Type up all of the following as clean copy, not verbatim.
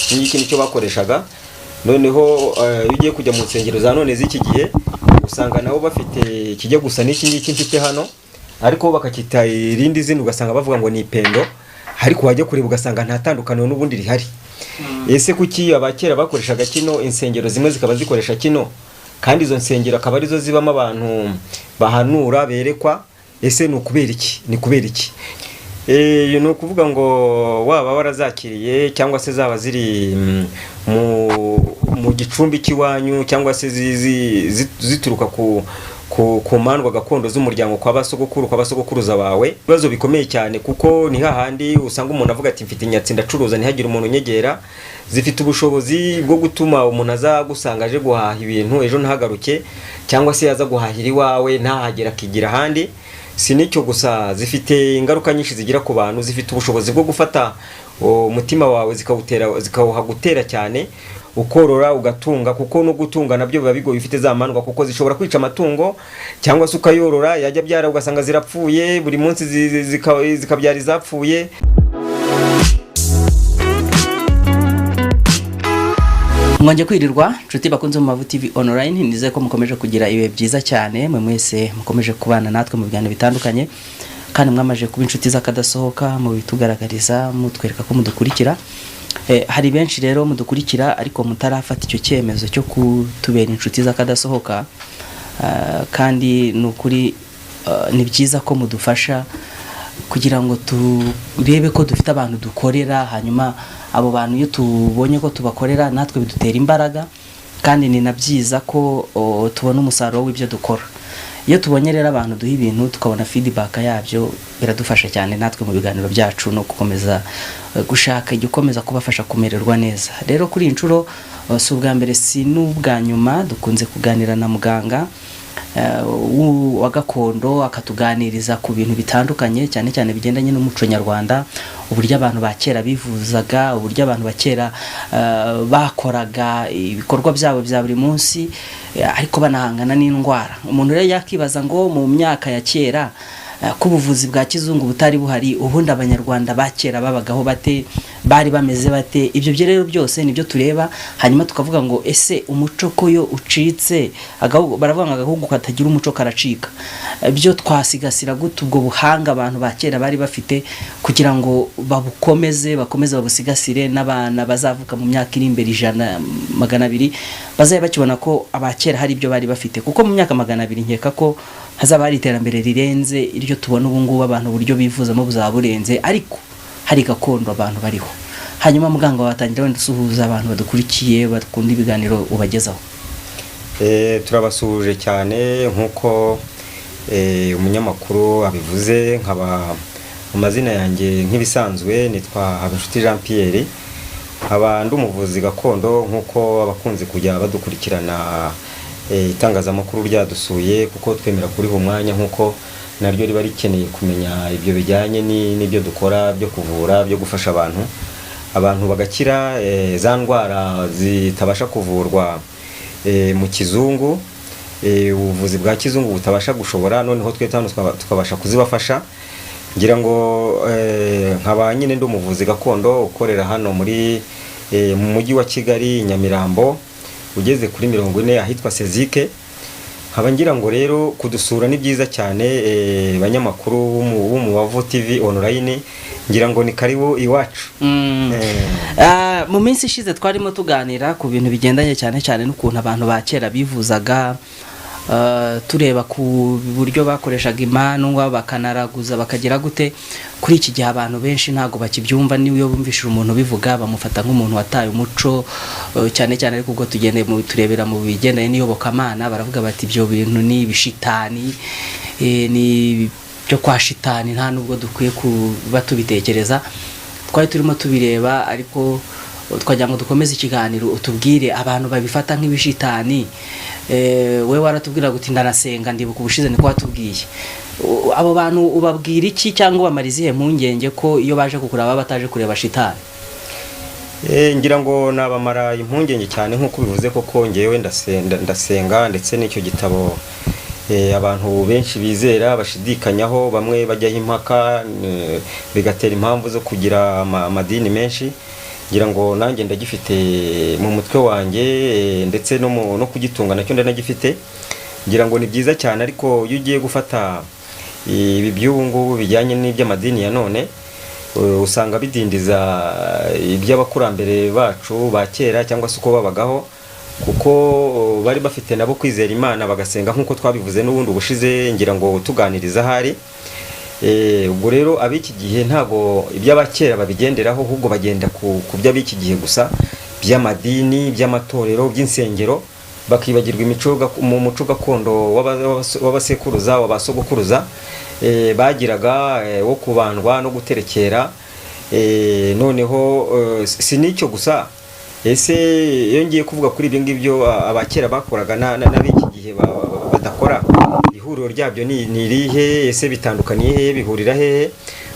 Iki ngiki nicyo bakoreshaga. Noneho iyo ugiye kujya mu nsengero za none z'iki gihe, usanga nabo bafite ikijya gusa n'iki ngiki mfite hano, ariko bakacyita irindi zina, ugasanga bavuga ngo ni ipendo, ariko wajya kureba ugasanga nta tandukaniro n'ubundi rihari. Ese kuki abakera bakoreshaga kino, insengero zimwe zikaba zikoresha kino, kandi izo nsengero akaba arizo zibamo abantu bahanura, berekwa? Ese ni ukubera iki? Ni kubera iki? Ni ukuvuga ngo waba warazakiriye cyangwa se zaba ziri mu gicumbi cy'iwanyu, cyangwa se zituruka ku mandwa gakondo z'umuryango kwa basogokuru, kwa basogokuruza bawe, ibibazo bikomeye cyane, kuko ni hahandi usanga umuntu avuga ati: "Mfite inyatsi, ndacuruza, ntihagire umuntu unyegera." Zifite ubushobozi bwo gutuma umuntu aza gusanga aje guhaha ibintu, ejo ntahagaruke, cyangwa se yaza guhahira iwawe ntahagera, akigira ahandi. Si n'icyo gusa, zifite ingaruka nyinshi zigira ku bantu. Zifite ubushobozi bwo gufata umutima wawe, zikawutera, zikawuha gutera cyane, ukorora, ugatunga, kuko no gutunga nabyo biba bigoye ufite za mandwa, kuko zishobora kwica amatungo, cyangwa se ukayorora, yajya abyara ugasanga zirapfuye buri munsi, zikabyara izapfuye. Mwongeye kwirirwa, nshuti bakunze mu Mavu TV Online. Nizeye ko mukomeje kugira ibihe byiza cyane, mwe mwese mukomeje kubana natwe mu biganiro bitandukanye, kandi mwamaze kuba inshuti z'akadasohoka, mubitugaragariza mutwereka ko mudukurikira. Hari benshi rero mudukurikira ariko mutarafata icyo cyemezo cyo kutubera inshuti z'akadasohoka. Kandi ni ukuri, ni byiza ko mudufasha kugira ngo turebe ko dufite abantu dukorera. Hanyuma abo bantu iyo tubonye ko tubakorera, natwe bidutera imbaraga, kandi ni na byiza ko tubona umusaruro w'ibyo dukora. Iyo tubonye rero abantu duha ibintu, tukabona feedback yabyo, biradufasha cyane natwe mu biganiro byacu no gukomeza gushaka igikomeza kubafasha kumererwa neza. Rero kuri iyi nshuro, si ubwa mbere, si n'ubwa nyuma, dukunze kuganira na muganga wa gakondo, akatuganiriza ku bintu bitandukanye, cyane cyane bigendanye n'umuco nyarwanda, uburyo abantu ba kera bivuzaga, uburyo abantu ba kera bakoraga ibikorwa byabo bya buri munsi, ariko banahangana n'indwara. Umuntu rero yakibaza ngo mu myaka ya kera, ko ubuvuzi bwa kizungu butari buhari, ubundi Abanyarwanda ba kera babagaho bate? Bari bameze bate? Ibyo byo rero byose nibyo tureba, hanyuma tukavuga ngo ese umuco ko yo ucitse, baravuga ngo agahugu katagira umuco karacika, byo twasigasira gute ubwo buhanga abantu ba kera bari bafite kugira ngo babukomeze, bakomeze babusigasire, n'abana bazavuka mu myaka iri imbere, 100, 200, bazabe bakibona ko abakera hari ibyo bari bafite? Kuko mu myaka 200 nkeka ko hazaba hari iterambere rirenze iryo tubona ubu ngubu, abantu uburyo bivuzamo buzaba burenze, ariko hari gakondo abantu bariho. Hanyuma muganga, watangira wenda usuhuza abantu badukurikiye, bakunda ibiganiro ubagezaho. Turabasuhuje cyane nk'uko umunyamakuru abivuze. Nkaba amazina yanjye nk'ibisanzwe nitwa Habinshuti Jean Pierre, nkaba ndi umuvuzi gakondo, nk'uko abakunze kujya badukurikirana, itangazamakuru ryadusuye, kuko twemera kuriha umwanya nk'uko naryo riba rikeneye kumenya ibyo bijyanye n'ibyo dukora byo kuvura, byo gufasha abantu, abantu bagakira za ndwara zitabasha kuvurwa mu kizungu, ubuvuzi bwa kizungu butabasha gushobora, noneho twe hano tukabasha kuzibafasha. Ngira ngo nkaba nyine ndi umuvuzi gakondo ukorera hano muri mu mujyi wa Kigali, Nyamirambo, ugeze kuri 40, ahitwa Sezike. Nkaba ngira ngo rero kudusura ni byiza cyane, banyamakuru b'Umubavu TV Online, ngira ngo ni karibu iwacu. Mu minsi ishize twarimo tuganira ku bintu bigendanye cyane cyane n'ukuntu abantu ba kera bivuzaga, tureba ku buryo bakoreshaga imandwa, bakanaraguza, bakagira gute. Kuri iki gihe abantu benshi ntabwo bakibyumva, n'iyo bumvishije umuntu ubivuga bamufata nk'umuntu wataye umuco, cyane cyane ariko ubwo tugendeye mu turebera mu bigendanye n'iyobokamana, baravuga bati ibyo bintu ni ibishitani, ni byo kwa shitani, nta nubwo dukwiye kuba tubitekereza. Twari turimo tubireba, ariko twagira ngo dukomeze ikiganiro, utubwire abantu babifata nk'ibishitani. We waratubwira uti ndanasenga, ndibuka ubushize niko watubwiye. Abo bantu ubabwira iki, cyangwa ubamara izihe mpungenge ko iyo baje kukureba baba bataje kureba shitani? Ngira ngo nabamara impungenge cyane nk'uko bivuze koko. Ngewe ndasenga, ndetse n'icyo gitabo abantu benshi bizera bashidikanyaho, bamwe bajyaho impaka, bigatera impamvu zo kugira amadini menshi. Ngira ngo nanjye ndagifite mu mutwe wanjye, ndetse no kugitunga nacyo ndanagifite. Ngira ngo ni byiza cyane, ariko iyo ugiye gufata ibi by'ubu ngubu bijyanye n'iby'amadini ya none, usanga bidindiza iby'abakurambere bacu ba kera cyangwa se uko babagaho, kuko bari bafite nabo kwizera Imana, bagasenga nk'uko twabivuze n'ubundi ubushize, ngira ngo tuganiriza ahari. Ubwo rero ab'iki gihe ntabwo iby'abakera babigenderaho, ahubwo bagenda ku by'ab'iki gihe gusa, by'amadini, by'amatorero, by'insengero, bakibagirwa imico mu muco gakondo w'abasekuruza, w'abasogokuruza, bagiraga, wo kubandwa no guterekera. Noneho si n'icyo gusa. Ese iyo ngiye kuvuga kuri ibyo ngibyo abakera bakoraga n'ab'iki gihe badakora, ihuriro ryabyo ni irihe? Ese bitandukaniye hehe? Bihurira hehe?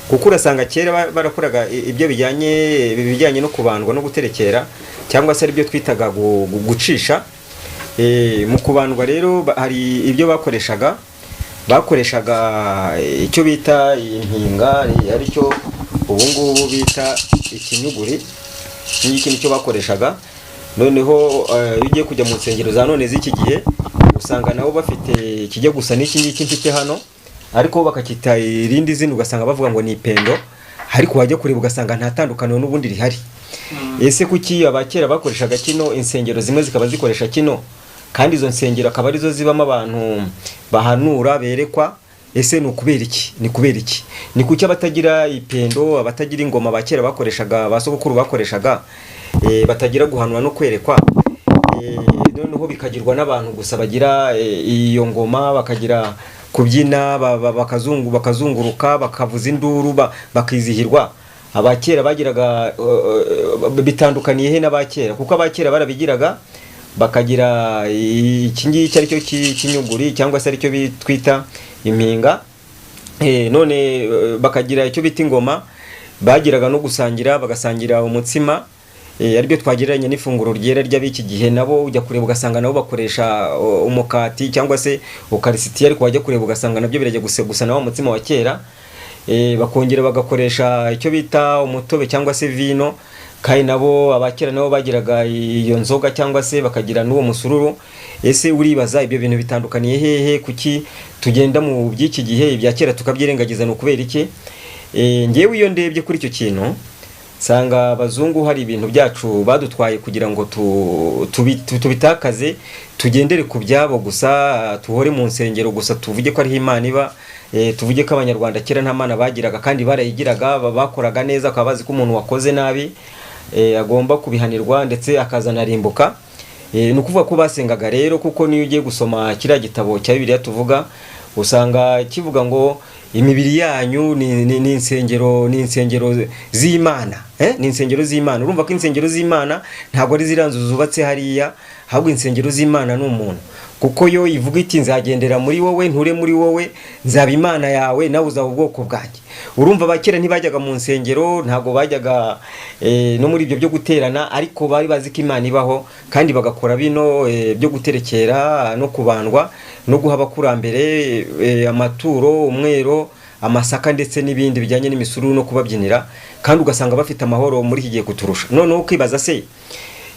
Kuko urasanga kera barakoraga ibyo bijyanye no kubandwa no guterekera, cyangwa se aribyo twitaga gucisha. Mu kubandwa rero hari ibyo bakoreshaga icyo bita impinga, aricyo ubu ngubu bita ikinyuguri. Iki ngiki nicyo bakoreshaga. Noneho iyo ugiye kujya mu nsengero za none z'iki gihe, usanga nabo bafite ikijya gusa n'iki ngiki mfite hano, ariko bo bakacyita irindi zina, ugasanga bavuga ngo ni ipendo, ariko wajya kureba ugasanga nta tandukaniro n'ubundi rihari. Ese kuki abakera bakoreshaga kino, insengero zimwe zikaba zikoresha kino, kandi izo nsengero akaba arizo zibamo abantu bahanura, berekwa? Ese ni ukubera iki? Ni kubera iki? Ni kuki abatagira ipendo, abatagira ingoma ba kera bakoreshaga, ba sogokuru bakoreshaga, batagira guhanura no kwerekwa? Noneho bikagirwa n'abantu gusa bagira iyo ngoma, bakagira kubyina, bakazunguruka, bakavuza induru, bakizihirwa. Abakera bagiraga, bitandukaniye he n'abakera? Kuko abakera barabigiraga, bakagira iki ngiki aricyo kinyuguri, cyangwa se aricyo twita impinga. None bakagira icyo bita ingoma, bagiraga no gusangira, bagasangira umutsima, aribyo twagereranya n'ifunguro ryera ry'ab'iki gihe. Nabo ujya kureba ugasanga nabo bakoresha umukati cyangwa se ukarisitiya, ariko wajya kureba ugasanga nabyo birajya gusa na wa mutsima wa kera. Bakongera bagakoresha icyo bita umutobe cyangwa se vino, kandi nabo abakera nabo bagiraga iyo nzoga cyangwa se bakagira n'uwo musururu. Ese uribaza ibyo bintu bitandukaniye hehe? Kuki tugenda mu by'iki gihe, ibya kera tukabyirengagiza? Ni ukubera iki? Ngewe iyo ndebye kuri icyo kintu, nsanga abazungu hari ibintu byacu badutwaye kugira ngo tubitakaze, tugendere ku byabo gusa, tuhore mu nsengero gusa, tuvuge ko ariho Imana iba, tuvuge ko Abanyarwanda kera nta Mana bagiraga, kandi barayigiraga. Bakoraga neza, bakaba bazi ko umuntu wakoze nabi agomba kubihanirwa ndetse akazanarimbuka. Ni ukuvuga ko basengaga rero, kuko niyo ugiye gusoma kiriya gitabo cya Bibiliya tuvuga, usanga kivuga ngo imibiri yanyu ni insengero, ni insengero z'Imana, Ni insengero z'Imana. Urumva ko insengero z'Imana ntabwo ari ziriya nzu zubatse hariya, ahubwo insengero z'Imana ni umuntu, kuko yo ivuga iti: "Nzagendera muri wowe, nture muri wowe, nzaba Imana yawe, nawe uzaba ubwoko bwanjye." Urumva abakera ntibajyaga mu nsengero, ntabwo bajyaga no muri ibyo byo guterana, ariko bari bazi ko Imana ibaho, kandi bagakora bino byo guterekera no kubandwa no guha abakurambere amaturo, umwero, amasaka, ndetse n'ibindi bijyanye n'imisururu no kubabyinira, kandi ugasanga bafite amahoro muri iki gihe kuturusha. Noneho ukibaza se,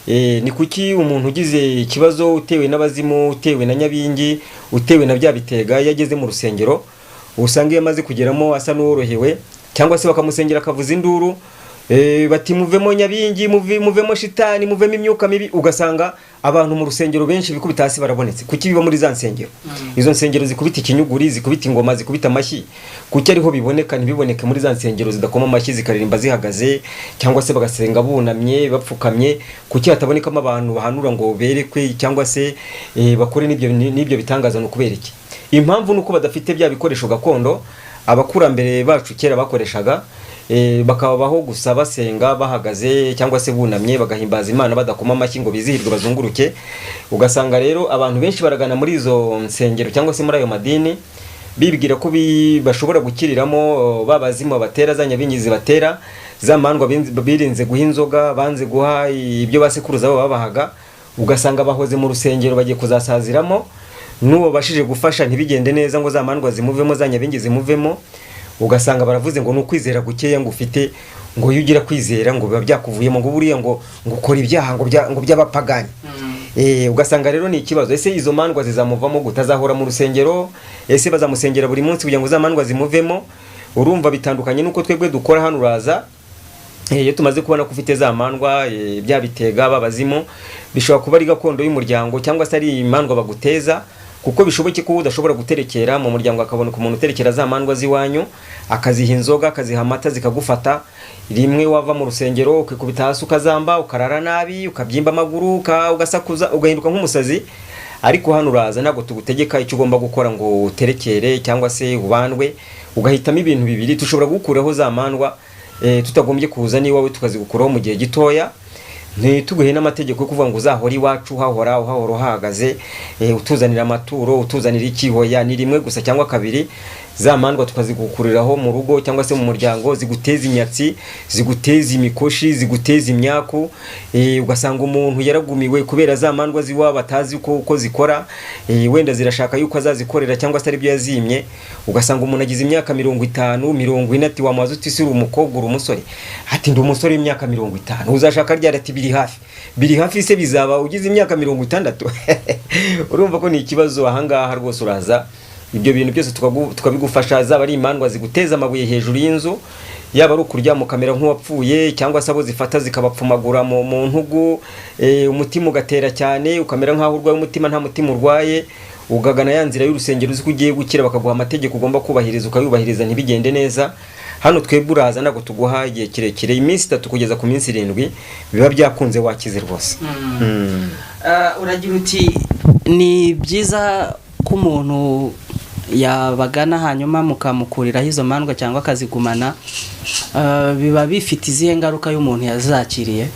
ni kuki umuntu ugize ikibazo, utewe n'abazimu, utewe na nyabingi, utewe na bya bitega, iyo ageze mu rusengero usanga iyo amaze kugeramo asa n'uworohewe, cyangwa se bakamusengera akavuza induru, bati: "Muvemo nyabingi, muvemo shitani, muvemo imyuka mibi"? Ugasanga abantu mu rusengero benshi bikubita hasi barabonetse. Kuki biba muri za nsengero, izo nsengero zikubita ikinyuguri, zikubita ingoma, zikubita amashyi? Kuki ariho biboneka, ntibiboneke muri za nsengero zidakoma amashyi, zikaririmba zihagaze, cyangwa se bagasenga bunamye, bapfukamye? Kuki hatabonekamo abantu bahanura ngo berekwe, cyangwa se bakore n'ibyo bitangaza? Ni ukubera iki? Impamvu ni uko badafite bya bikoresho gakondo abakurambere bacu kera bakoreshaga, bakabaho gusa basenga bahagaze cyangwa se bunamye, bagahimbaza Imana badakoma amashyi ngo bizihirwe, bazunguruke. Ugasanga rero abantu benshi baragana muri izo nsengero cyangwa se muri ayo madini, bibwira ko bashobora gukiriramo ba bazimu batera, za nyabingi zibatera, za mandwa birinze guha inzoga, banze guha ibyo basekuruza babo babahaga. Ugasanga bahoze mu rusengero, bagiye kuzasaziramo, n'uwo bashije gufasha ntibigende neza ngo za mandwa zimuvemo, za nyabingi zimuvemo. Ugasanga baravuze ngo ni ukwizera gukeya ngo ufite, ngo iyo ugira kwizera ngo biba byakuvuyemo, ngo buriya ngo ukora ibyaha ngo by'abapagani. Ugasanga rero ni ikibazo. Ese izo mandwa zizamuvamo gute? Azahora mu rusengero? Ese bazamusengera buri munsi kugira ngo za mandwa zimuvemo? Urumva bitandukanye n'uko twebwe dukora hano. Uraza, iyo tumaze kubona ko ufite za mandwa, bya bitega babazimu, bishobora kuba ari gakondo y'umuryango cyangwa se ari imandwa baguteza, kuko bishoboke ko udashobora guterekera mu muryango, akaboneka umuntu uterekera za mandwa z'iwanyu, akaziha inzoga, akaziha amata, zikagufata. Rimwe wava mu rusengero ukikubita hasi, ukazamba, ukarara nabi, ukabyimba amaguru, ugasakuza, ugahinduka nk'umusazi. Ariko hano uraza, ntabwo tugutegeka icyo ugomba gukora ngo uterekere cyangwa se ubandwe. Ugahitamo ibintu bibiri: tushobora gukuraho za mandwa tutagombye kuza n'iwawe, tukazigukuraho mu gihe gitoya, ntituguhe n'amategeko yo kuvuga ngo uzahore iwacu, uhahora uhahora uhahagaze, utuzanira amaturo, utuzanira iki. Hoya, ni rimwe gusa cyangwa kabiri, za mandwa tukazigukuriraho mu rugo cyangwa se mu muryango, ziguteza inyatsi, ziguteza imikoshi, ziguteza imyaku. Ugasanga umuntu yaragumiwe kubera za mandwa z'iwabo atazi uko zikora. Wenda zirashaka yuko azazikorera cyangwa se aribyo yazimye. Ugasanga umuntu agize imyaka 50, 40, ati wamubaza uti: "Ese uri umukobwa, uri umusore?" Ati: "Ndi umusore w'imyaka 50." "Uzashaka ryari?" Ati: "Biri hafi." Biri hafi se bizaba ugize imyaka 60? Urumva ko ni ikibazo. Ahangaha rwose uraza, ibyo bintu byose tukabigufasha, zaba ari imandwa ziguteza amabuye hejuru y'inzu, yaba ari ukuryama ukamera nk'uwapfuye, cyangwa se abo zifata zikabapfumagura mu ntugu, umutima ugatera cyane, ukamera nk'aho urwaye umutima nta mutima urwaye, ugagana ya nzira y'urusengero uzi ko ugiye gukira, bakaguha amategeko ugomba kubahiriza, ukayubahiriza ntibigende neza. Hano twebwe uraza, ntabwo tuguha igihe kirekire, iminsi 3 kugeza ku minsi 7 biba byakunze, wakize rwose. Uragira uti ni byiza ko umuntu yabagana hanyuma mukamukuriraho izo mandwa cyangwa akazigumana. Biba bifite izihe ngaruka y'umuntu yazakiriye?